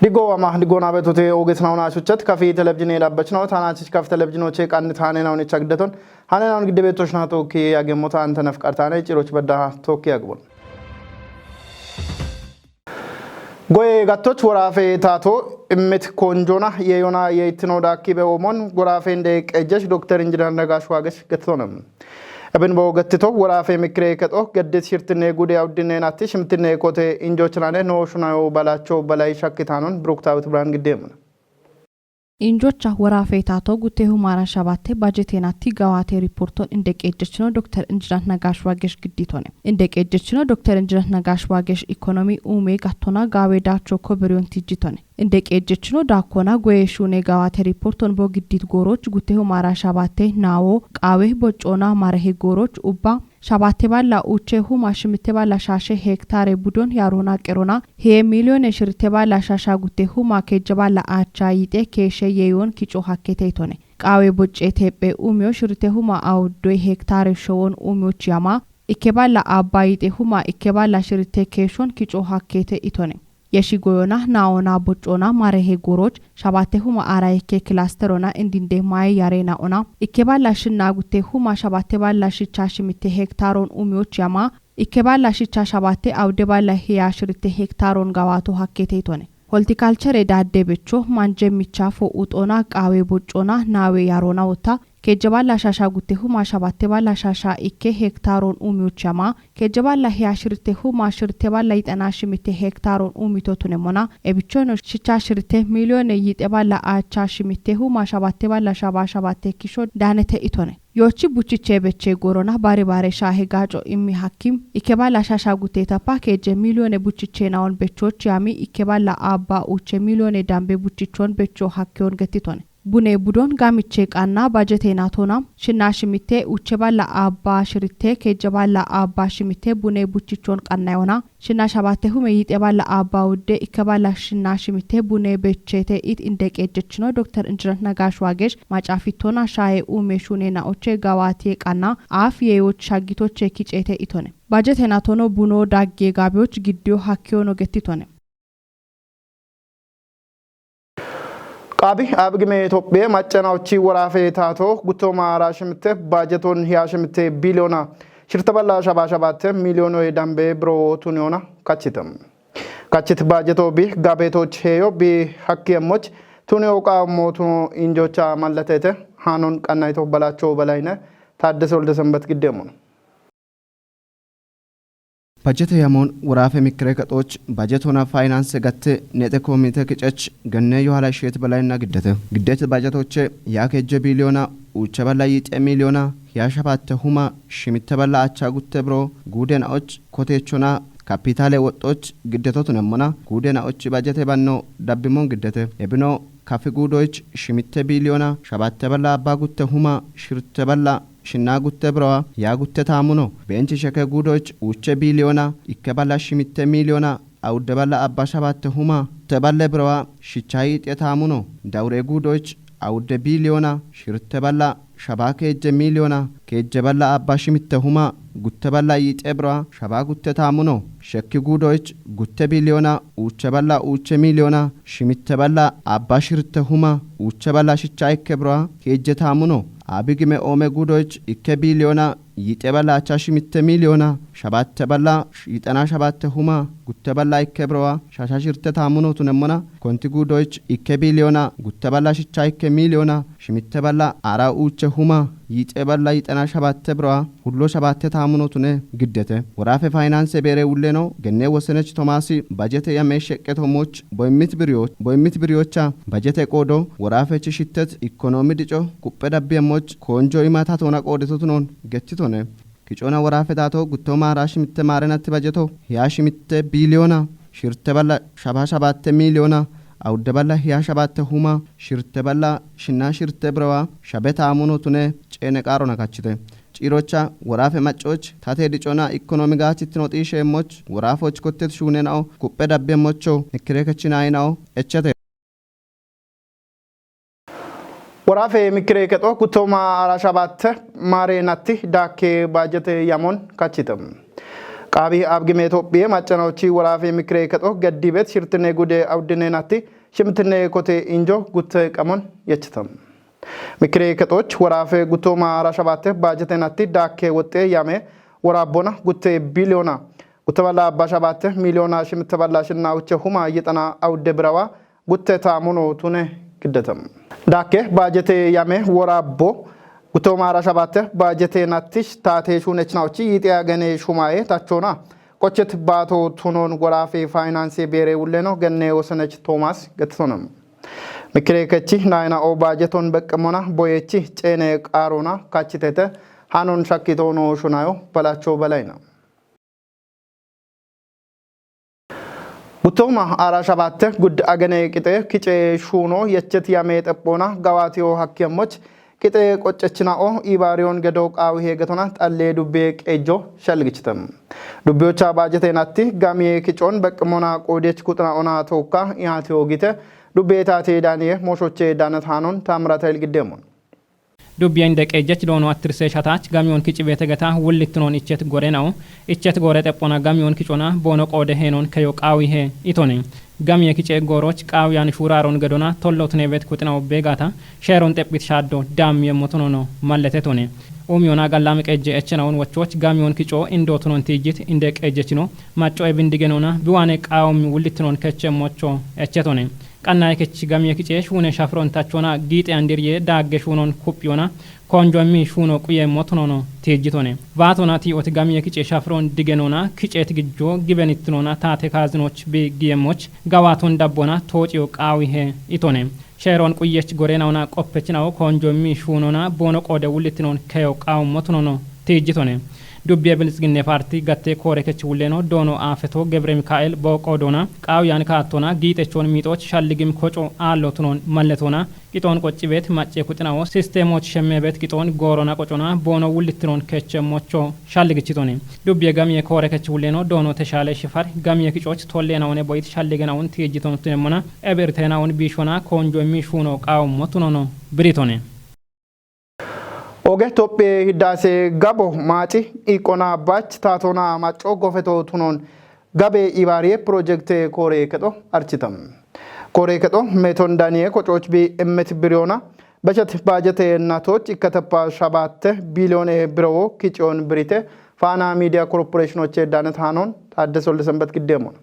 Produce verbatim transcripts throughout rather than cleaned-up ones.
Digo ama digo na betute oges na ona chuchat kafi televizyon la bachno tana chich kafi televizyon che kan tane na oni chagdaton hane na on gidde betosh na to ki agemo ta antana fkartane chiroch badda to ki agbon. Goye gattoch worafe tato immit konjona yeyona yeytino dakki be omon gorafe inde qejesh doktor injinar nagash wagesh gettonem. Ebin bo gettito worafe mikre keto geddit shirtine gude awdine natti shimtine kote injochnane no shunayo balacho balay shakkitanon bruktawit bran giddemuna. Injocha worafe tato gutte humara shabatte bajetenatti gawate riporton inde qejjechino doktor injinar nagash wagesh gidditone. Inde qejjechino doktor injinar nagash wagesh ekonomi ume gattona gawe dacho koberiyon tijjitone. Inde qejjechino dakkona goye shune gawate riporton bo giddit goroch gutte humara shabatte nawo qawe boccona marehe goroch ubba shabatte balla uche huma shimitte balla shashe hektare budon yarona qerona he miliyone shirte balla shasha gutte huma kejja balla acha yite keshe yeyon kicho hakkete itone. Qawe bocce teppe umiyo shirte huma awddoy hektare showon umiyo chiyama ikke balla abba yite huma ikke balla shirte keshon kicho hakkete itone. Yeshi goyona naona boccona marehe goroch shabatte huma ara ikke kilasterona indinde maye yarena ona ikke balla shinna gutte huma shabatte balla shicha shimitte hektaron umiyo chiyama ikke balla shicha shabatte awde balla hiya shirte hektaron gawato hakkete itone. Holtikalchere dadde becho manje michafo uxona qawe boccona nawe yarona wota kejje balla shasha gutte huma shabatte balla shasha ikke hektaron umiyo chiyama kejje balla hiya shirte huma shirte balla yitena shimitte hektaron umito tunemona ebichono shicha shirte miliyone yite balla acha shimitte huma shabatte balla shaba shabatte kisho danete itone. Yochi buchiche beche gorona bare bare shahe gacho immi hakim ikke balla shasha gutte tapa kejje miliyone buchiche naon bechoch yami ikke balla abba uche miliyone dambe buchichon becho hakkiyon gettitone. Bune budon gamiche qanna bajete natona shinna shimitte uche balla abba shirite kejja balla abba shimitte bune buchichon qanna yona shinna shabatte hume yite balla abba udde ikke balla shinna shimitte bune bechete it inde qejjechino doktor injinar nagash wagesh macafitona shaye ume shune na oche gawati qanna af yeyoch shagitoche kicete itone. Bajete natono buno dagge gabiyoch giddiyo hakkiyono gettitone. Qabi abigime Itophiye maccana uchi worafe tato guttoma ara shimte bajeton hiya shimte biliyona shirta balla shaba shabatte miliyono ye dambe bro tuniyona kachitam. Kachit bajeto bi gabeto cheyo bi hakki emmoch tuniyo qamo tuno injocha mallatete hanon qannayto balacho balayne Taaddese Wolde Sanbat giddemun. Bajete yamon worafe mikre katoch bajetona finance gatte nete komite kicech genne yohala shet balayna giddete. Giddete bajetoche ya kejje biliyona uche balla yite miliyona ya shabatte huma shimitte balla acha gutte bro gudena och kotechona kapitale woxoch giddeto tunemmona gudena och bajete banno dabbimon giddete. Ebino kafi gudoch shimitte biliyona shabatte balla abba gutte huma shirte balla shinna gutte browa ya gutte tamuno benchi sheke gudoch uche biliyona ikke balla shimitte miliyona awudde balla abba shabatte huma te balle browa shichayi te tamuno dawre gudoch awudde biliyona shirte balla shaba kejje miliyona kejje balla abba shimitte huma gutte balla yite browa shaba gutte tamuno shekki gudoch gutte biliyona uche balla uche miliyona shimitte balla abba shirte huma uche balla shicha ikke browa kejje tamuno abigime ome gudoch ikke biliyona yite balla acha shimitte miliyona shabatte balla yitena shabatte huma gutte balla ikke browa shasha shirte tamuno tunemmona konti gudoch ikke biliyona gutte balla shicha ikke miliyona shimitte balla ara uche huma yite balla yitena shabatte browa hullo shabatte tamuno tune giddete. Worafe finance bere wulleno genne wosenech Tomasi bajete yame sheqqeto moch boymit biriyoch boymit biriyocha bajete qodo worafe chi shittet ekonomi dico kuppe dabbi emmoch konjo imata tona qodeto tunon gettitone. Kicona worafe dato guttoma ara shimitte marenatti bajeto hiya shimitte biliyona shirte balla shaba shabatte miliyona awudde balla hiya shabatte huma shirte balla shinna shirte browa shabe tamuno tune cene qarona kachite. Cirocha worafe maccoch tate dicona ekonomi gachittino xishe emmoch worafoch kottet shune nao kuppe dabbe emmocho mikire kechinay nao echete. Worafe mikire kexo guttoma ara shabatte mare natti dakke bajete yamon kachite. Qaabi abgime Itophiye maccanochi worafe mikire kexo geddi bet shirtine gude awdine natti shimtine kote injo gutte qamon yechitam. Mikire kexoch worafe gutoma rashabatte bajete natti dakke woxxe yame worabbona gutte biliyona gutte balla bashabatte miliyona shimte balla shinna uche huma yixana awde birawa gutte taamuno tune giddetam. Dakke baajete yame woraabbo gutooma ara shabatte baajete nattish taate shuunechnaochi yiixe agene shumaye tachona qochet baato tunon woraafe faayinaanse beere wulleno genne wosenech Toomaas gettonem. Mikire kechi nayina o baajeton beqqemona boyechi ceene qaarona kachitete hanon shakkitoono shunayo balacho balayna. Guttooma ara shabatte gud agene qixxe kice shuuno yechet yame xephona gawatiyo hakkemmoch qixxe qoccechina'o ibaariyon gedo qaawi heegetona xalle dubbe qeejjo shalgichitem. Dubbiyocha baajete natti gamiye kicon beqqimona qoodech kuxina ona tookka ihaatiyo gite dubbe taate daaniye mooshoche daanat haanon taamrata ilgiddemon. Dubbiyen deqe jech doono attirse shatach gamiyon kici betegeta wullitnon ichet gore nao, ichet gore xephona gamiyon kicona boono qoode heenon keyo qaawi he itone. Gamiye kice gooroch qaawiyan shuuraaron gedona tollo tunebet kuxinawo beegata sheeron xephit shaaddo daam yemmotonono malletetone. Umiyona gallami qejje echenawon wochoch gamiyon kico indo tunon tiijit inde qejjechino macco ebindigenona biwane qaawom wullitnon kechemmocho echetone. Qannaye kech gamiye kice shuune shafiron tachona giixe andirye daagge shuunon kuphiyona konjo immi shuuno quye motonono tiijjitone. Vaatona tii'oti gamiye kice shafiron digenona kicet gijjo gibenittinona taate kaazinoch bi giyemmoch gawaaton dabbona toociyo qaawi he itone. Sheeron quyech gorenaona qoppechinawo konjo immi shuunona boono qoode wullittinon keyo qaawu motonono tiijjitone. Dubbiye Biltsiginne Parti gatte koore kech wulleno doono aafeto Gebre Mikaa'el booqo doona qaawyan kaattona giixechon miixoch shalligim koco aallo tunon malletona qixon qoccibet macce kuxinawo sisteemoch shemmebet qixon goorona qocona boono wullittinon kechemmocho shalligichitone. Dubbiye gamiye koore kech wulleno doono teshaale shifar gamiye kicoch tollenawone boyit shalligenawon tiijjiton tunemmona ebirtenawon biishona konjo immi shuuno qaawummo tunono biritone. Oge Tophiye Hiddaase Gabo Maaxi Iqona Bach Taatona Macco Gofeto Tunon Gabe Ibaariye Pirojekte Koore Kexo Architam. Koore Kexo Meton Daniye Qococh Bi Emmet Biriyoona Bechet Baajete Natoch Ikkateppa Shabatte Biliyoone Birowo Kiciyon Birite Faana Miidiya Korporeshinoche Daanet Haanon Taaddese Olde Senbet Giddeemona.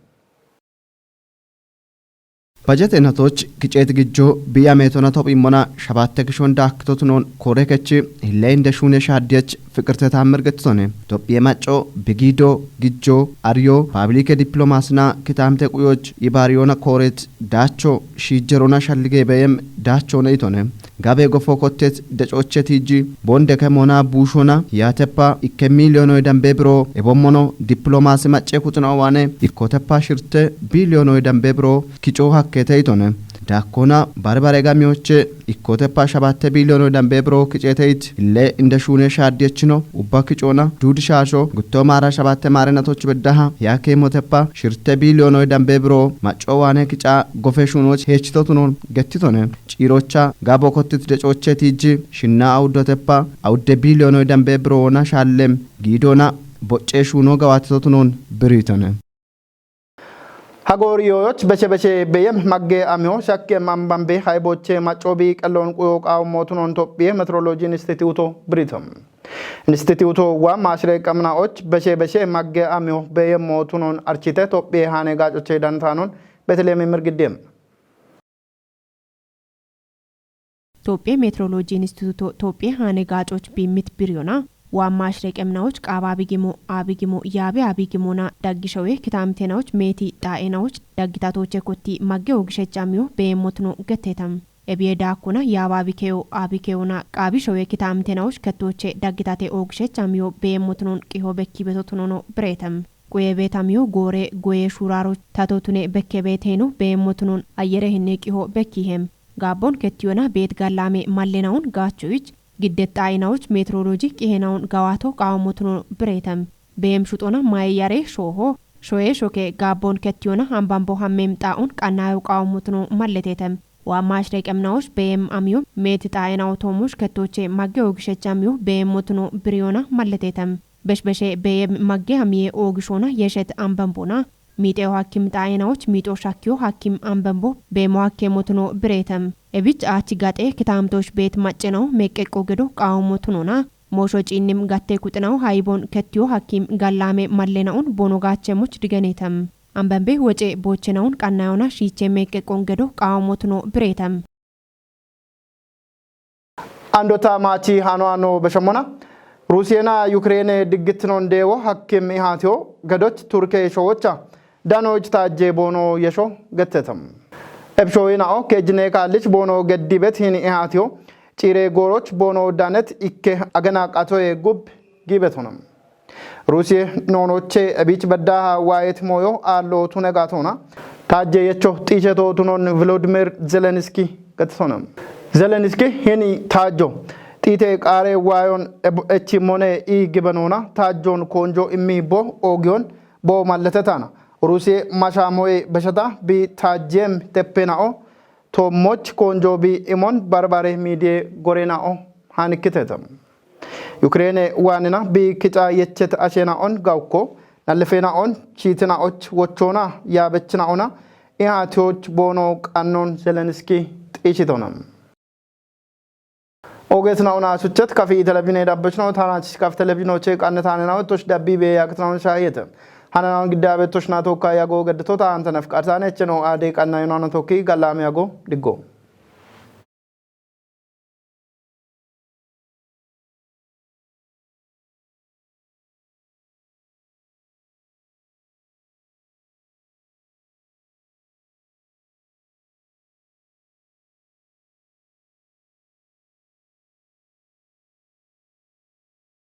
Bajete natoch kiceet gijjo biya meetona tophimmona shabatte kishon daakkitotunon koore kechi hille inde shuune shaaddiyach Fiqirte Taammir gettitone. Tophiye Macco, Bigido, Gijjo, Ariyo, Paabilike Diplomaasina Kitaamte Quyoch Ibaariyoona Kooret, Daacho, Shiijjerona Shallige Beyem, Daachone itone. Gabe gofo kottet decoche tiiji bonde kemona buushona yaateppa ikke miiliyonoy dambe biro ebommono diplomaasi macce kuxina owaane ikkoteppa shirte biiliyonoy dambe biro kico hakkete itone. Daakkona barbare gamiyoche ikkoteppa shabatte biiliyonoy dambe biro kiceteit ille inde shuune shaaddiyechino ubba kicona duudi shaasho gutto maara shabatte maarenatoch beddaha yaake moteppa shirte biiliyonoy dambe biro macco waane kica gofe shuunoch heechitotunon gettitone. Ciirocha Gabo kottit decoche tiiji shinna awuddotepa awudde biiliyonoy dambe biroona shaallem giidoona bocce shuuno gawaatitotunon biriitone. Hagoor yooyoch beche beche beyem magge amiyo shakke mambambe hayboche macco bi qellon quyo qaawummotunon Tophiye Meteorology Institute biriitom. Institute wa maashire qamnaoch beche beche magge amiyo beyemmotunon archite Tophiye haane gaacoche dantaanon Betelemi mirgiddem. Toophiyaa Meetirooloojii Inistituutoo Toophiyaa haane gaacooch biimmit biriyonaa waammaa ashreeqemnawoch qaabaa bigimoo aa bigimoo yaabe aa bigimoo naa daggishawe kitaamteenawoch meetii xaa'eenawoch daggitaatooche kottii magge oogishech amiyo beeemmotnoo getteetam. Ebiye daakkona yaabaa bikeyo aa bikeyo naa qaabishawe kitaamteenawoch kettooche daggitate oogishech amiyo beeemmotnoon qiho bekkii betotunono bireetam. Quye beetamiyo goore goye shuuraaro tato tune bekke beeteeno beemmo tunon ayyere hinne qiho bekkihem. Gaabbon kettiyona beet gallaame mallenawun gaachoyich giddet xaayinawuch meetirooloji qihenawun gawaato qaawammo tuno bireetem. Beem shuxona maye yare shooho shoye shoke gaabbon kettiyona hambambo hammem xaa'un qannayo qaawammo tuno malleteetem. Waamma ashreeqemnawuch beem amiyo meeti xaayinawo toomuch kettooche magge ogishech amiyo beemmo tuno biriyona malleteetem. Beshbeshe beye magge hamiye oogishona yeshet ambambona. Miixeyo hakkim xaayinawoch miixo shakkiyo hakkim ambambo beemo hakkemotuno bireetem. Ebich aach gaxe kitaamtosh beet maccenaw meqqeqqo gedo qaawomotunona. Moosho ciinnim gatte kuxinaw hayibon kettiyo hakkim gallaame mallenaun bono gaachemoch digeneetem. Ambambe woce boochenaun qannayona shiiche meqqeqqon gedo qaawomotuno bireetem. Andota maachi hano ano beshomona. Ruusiyena Yukireene diggittinon deewo hakkim ihaatiyo gedoch Turke showocha danoch taajje boono yesho gettetem. Ebshoyinao kejjine kaallich boono geddibet hin ihaatiyo ciire gooroch boono danet ikke agena qatoye gub giibetonam. Ruusiye noonoche ebich baddaha waayet mooyo aallo tune gaatona. Taajje yecho xiicheto tunon Volodymyr Zelenski gattonam. Zelenski hini taajjo xiite qaare waayon eb-, echi mone i gibenona taajjon koonjo immi bo oogiyon bo malletetana. Ruusiye masha moye beshata bi taajjem teppena'o toommoch koonjo bi imon barbare miidiye gorena'o hanikkitetem. Yukireene waanina bi kica yechet ashena'on gawukko nallifena'on chiitina'och wochona yaabechina'ona ihaatiyoch boono qannon Zelenski xiishitonam. Ogeetina'ona suchet kafi televizhine dabbechno taanach kaf televizhinoche qannetaanena'o tosh dabbi be yaakitina'on shaayete. Hanana'on giddabe tosh na tokka yago geddeto taantanef qartaane echeno aade qannayona'on tokki gallaame yago diggo.